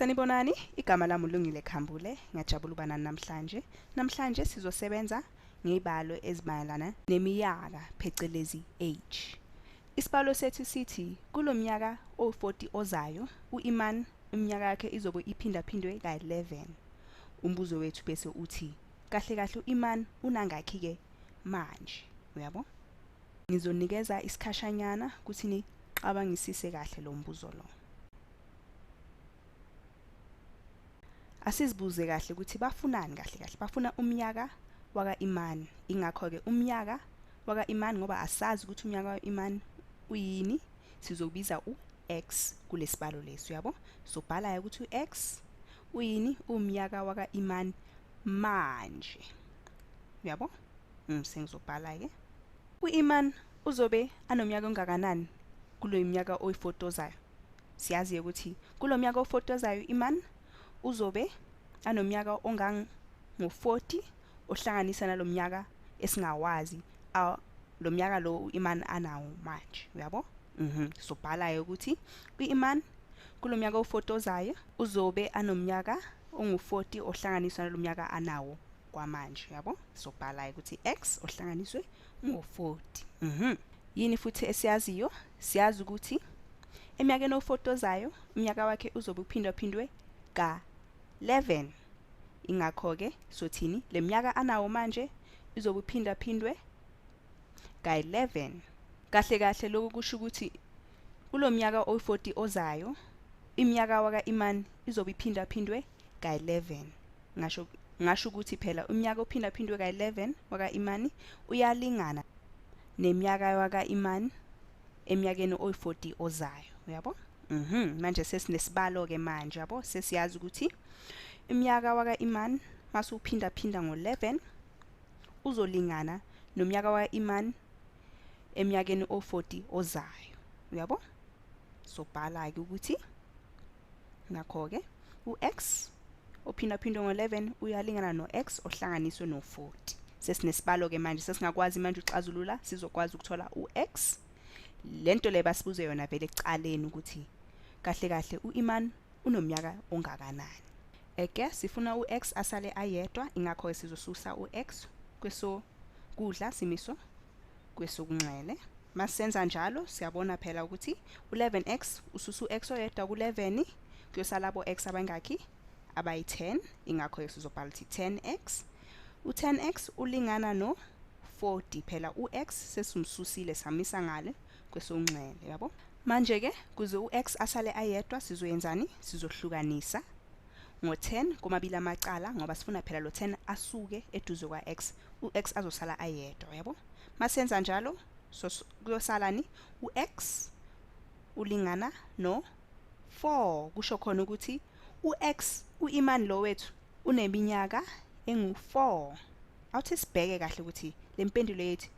Sanibonani, igama lami uLungile Khambule, ngiyajabula ukuba nani namhlanje. Namhlanje sizosebenza ngezibalo ezimayelana nemiyaka phecelezi age. Isibalo sethu sithi kulo mnyaka o-40 ozayo, u-Iman iminyaka yakhe izobe iphindaphindwe ka-11. Umbuzo wethu bese uthi, kahle kahle u-Iman unangakhi-ke manje, uyabo? Ngizonikeza isikhashanyana ukuthi nicabangisise kahle lo mbuzo lo. Asizibuze kahle ukuthi bafunani kahle kahle. Bafuna umnyaka waka-Iman. Ingakho-ke umnyaka waka-Iman ngoba asazi ukuthi umnyaka waka-Iman uyini, sizobiza u-X kulesibalo lesi, uyabo? Sobhala-ke ukuthi u-X uyini umnyaka waka-Iman manje. Uyabo? Sengizobhala-ke. U-Iman uzobe anomnyaka ongakanani kulo mnyaka oyi-40 ozayo? Siyazi ukuthi kulo mnyaka o-40 ozayo u-Iman uzobe anomnyaka ongango-40 ohlanganisa nalo mnyaka esingawazi lo mnyaka lo u-Iman anawo manje, uyabo? Sobhala-ke ukuthi u-Iman kulo mnyaka o-40 ozayo uzobe anomnyaka ongu-40 ohlanganiswa nalo mnyaka anawo kwamanje, uyabo? Sobhala-ke ukuthi x ohlanganiswe ngo-40. Yini futhi esiyaziyo? Siyazi ukuthi eminyakeni o-40 ozayo umnyaka wakhe uzobe uphindwaphindwe ka-11. Ingakho-ke sothini le minyaka anawo manje izobe uphindaphindwe ka-11. Kahle kahle lokhu kusho ukuthi kulo mnyaka oyi-40 ozayo iminyaka waka-Iman izobe iphindaphindwe ka-11. Ngasho ukuthi phela umnyaka ophindaphindwe ka-11 waka-Imani uyalingana neminyaka waka-Imani eminyakeni oyi-40 ozayo, uyabo? Manje sesinesibalo-ke manje, yabo? Sesiyazi ukuthi iminyaka waka-Iman masuwuphindaphinda ngo-11 uzolingana nomnyaka waka-Iman eminyakeni o-40 ozayo, uyabo? Sobhala-ke ukuthi ngakho-ke u-x ophindaphindwe ngo-11 uyalingana no-x ohlanganiswe no-40. Sesinesibalo-ke manje, sesingakwazi manje uxazulula, sizokwazi ukuthola u-x. Lento le basibuze yona vele ekuqaleni ukuthi kahle kahle u-Iman unomnyaka ongakanani. Eke sifuna u-x asale ayedwa, ingakho-ke sizosusa u-x kwesokudla simiso kwesokunxele. Masenza njalo siyabona phela ukuthi u-11x ususa u-x oyedwa ku-11 kuyosala abo-x abangakhi? Abayi-10. Ingakho-ke sizobhala ukuthi 10x. U-10x ulingana no-40 phela u-x sesimsusile samisa ngale kwesokunxele, yabo? Manje-ke kuze u-x asale ayedwa sizoyenzani? Sizohlukanisa ngo-10 komabili amacala ngoba sifuna phela lo 10 asuke eduze kwa-x, u-x azosala ayedwa, yabo? Masenza njalo so kuyosalani? U-x ulingana no-4. Kusho khona ukuthi u-x u-Iman lo wethu uneminyaka engu-4. Awuthi sibheke kahle ukuthi le mpendulo yethu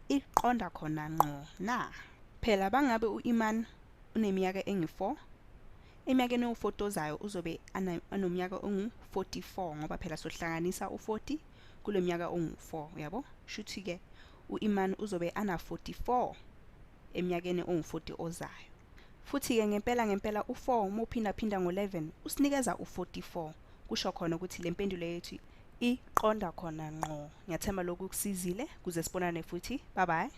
iqonda khona ngqo na. Phela bangabe u-Iman uneminyaka engu-4, eminyakeni ewu-40 ozayo uzobe anomnyaka ongu-44 ngoba phela sohlanganisa u-40 kulo mnyaka ongu-4, uyabo? Shuthi-ke u-Iman uzobe ana-44 eminyakeni ongu-40 ozayo. Futhi-ke ngempela ngempela u-4 uma uphindaphinda ngo-11 usinikeza u-44. Kusho khona ukuthi le mpendulo yethu iqonda khona ngqo. Ngiyathemba lokhu kusizile kuze sibonane futhi. Bye bye.